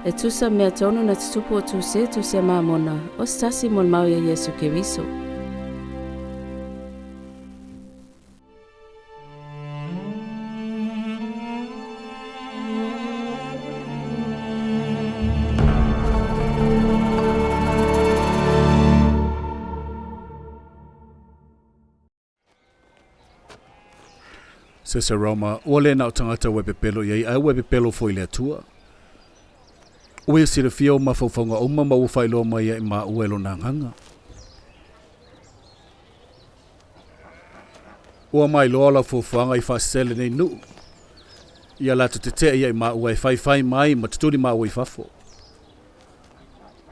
E tusa mea tonu na tutupu o Tuse, Tusi a Mamona, o se tasi molimau ia Iesu Keriso. Se se Roma, ua le na o tagata ua e pepelo i ai, ae ua e pepelo foi i le Atua. Ua ia silafia o mafaufauga uma ma ua faailoa mai ia i maua e lona agaga. Ua mailoa lau fuafuaga i faasese lenei nuu. Ia latou tete'e ia i maua e faifai mai ma tutuli maua i fafo.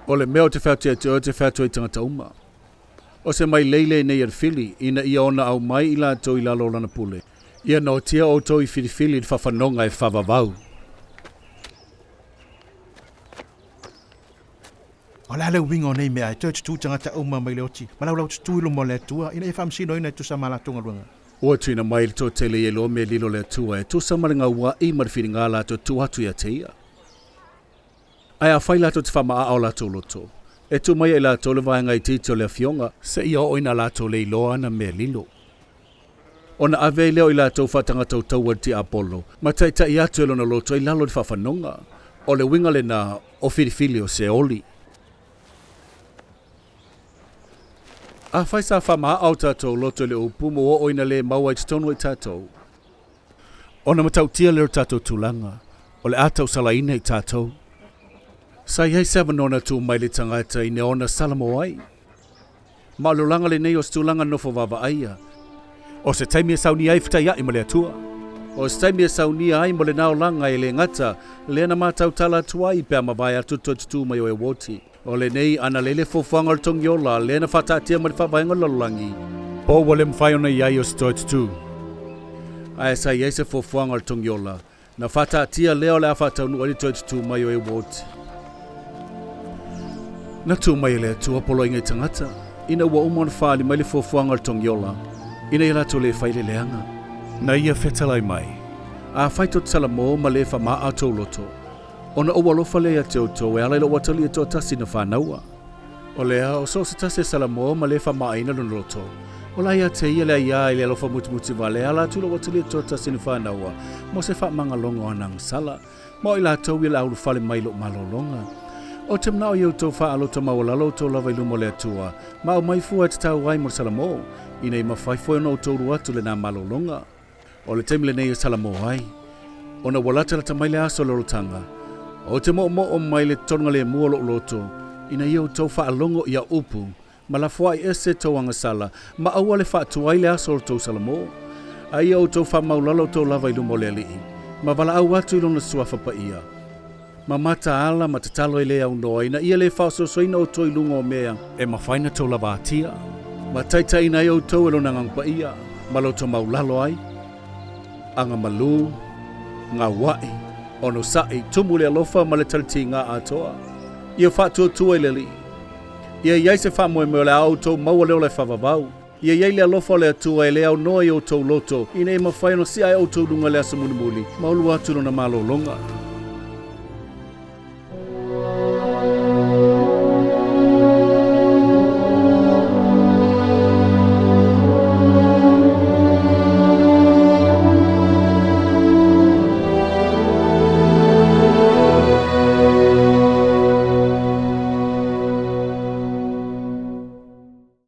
O le mea ou te fai atu ia te oe ou te fai atu ai i tagata uma. O se mailei lenei a le fili, ina ia ona aumai i latou i lalo o lana pule. Ia noatia outou i filifili i le faafanoga e faavavau. O le a le uiga o nei mea e toe tutū tagata uma mai le oti ma laulau tutū i luma o le Atua ina ia faamasinoina e tusa ma latou galuega? Ua tuuina mai le toatele ia iloa mea lilo le Atua e tusa ma le gauaʻi ma le filiga latou tu atu ia te ia. Ae afai latou te faamaaa o latou loto, e tu mai ai latou le vaega itiiti o le afioga, seia oo ina latou le iloa ana mea lilo. Ona ave ai lea o i latou faatagatautaua i le tiapolo, ma taitai atu e lona loto i lalo i le faafanoga. O le uiga lena o filifili o Seoli. Afai sa faamaaa o tatou loto i le upu ma ua oo ina le maua i totonu o i tatou, Ona matautia lea o le tatou tulaga, o le a tausalaina i tatou. Sa i ai se avanoa na tuu mai le tagata ina ona salamo ai. Ma o le olaga lenei o se tulaga nofo vaavaaia. O se taimi e saunia ai fetaiaʻi ma le Atua. O se taimi e saunia ai mo lena olaga e le gata lea na matau tala atu ai pe a mavae atu le toe tutū mai o Euoti. O lenei ana lele fuafuaga o le togiola lea na faataatia mai le faavaega o le lalolagi, po ua le mafai ona i ai o se toe tutū. Ae sa i ai se fuafuaga o le togiola na faataatia lea o le a faataunuu ai le toe tutū mai o Euoti. Na tuu mai e le Atua poloaiga i tagata, ina ua uma ona faaali mai le fuafuaga o le togiola, ina ia latou le fai le leaga. Na ia fetalai mai, Afai tou te salamo ma le faama'a tou loto, Ona ou alofa lea ia te outou e ala i lou atalii e toatasi na fanaua. O lea, o so o se tasi e Salamoa ma le faamaaina lona loto, o la ia te ia le aiā i le alofa mutimuti vale e ala atu i lou atalii e toatasi na fanaua mo se faamagaloga o ana agasala, ma o i latou ia le a ulufale mai i lou malologa. Ou te manao ia outou faaaloto maualalo outou lava i luma o le Atua, ma aumai fua e tatau ai mo le Salamo, ina ia mafai foi ona outou ulu atu lena malologa. O le taimi lenei e Salamo ai, ona ua latalata mai le aso o le olataga, ou te moomoo mai le tonugalemu o lou loto, ina ia outou faalogo i au upu, ma lafoai ese tou agasala, ma aua le faatuai le aso o le tou Salamo. A ia outou faamaulalo outou lava i luma o le Alii, ma valaau atu i lona suafa paia, ma mataala ma tatalo e le aunoa ina ia le faaosoosoina outou i luga o mea e mafai na tou lava atia, ma taitaiina ai outou e lona Agaga Paia, ma loto maulalo ai, agamalu, gauaʻi, onosaʻi, tumu le alofa ma le talitiga atoa. Ia faatuatua i le Alii. Ia i ai se faamoemoe o le a outou maua le ola e faavavau. Ia i ai le alofa o le Atua e le aunoa i outou loto, ina ia mafai ona sia e outou luga i le aso mulimuli, ma ulu atu i lona malologa.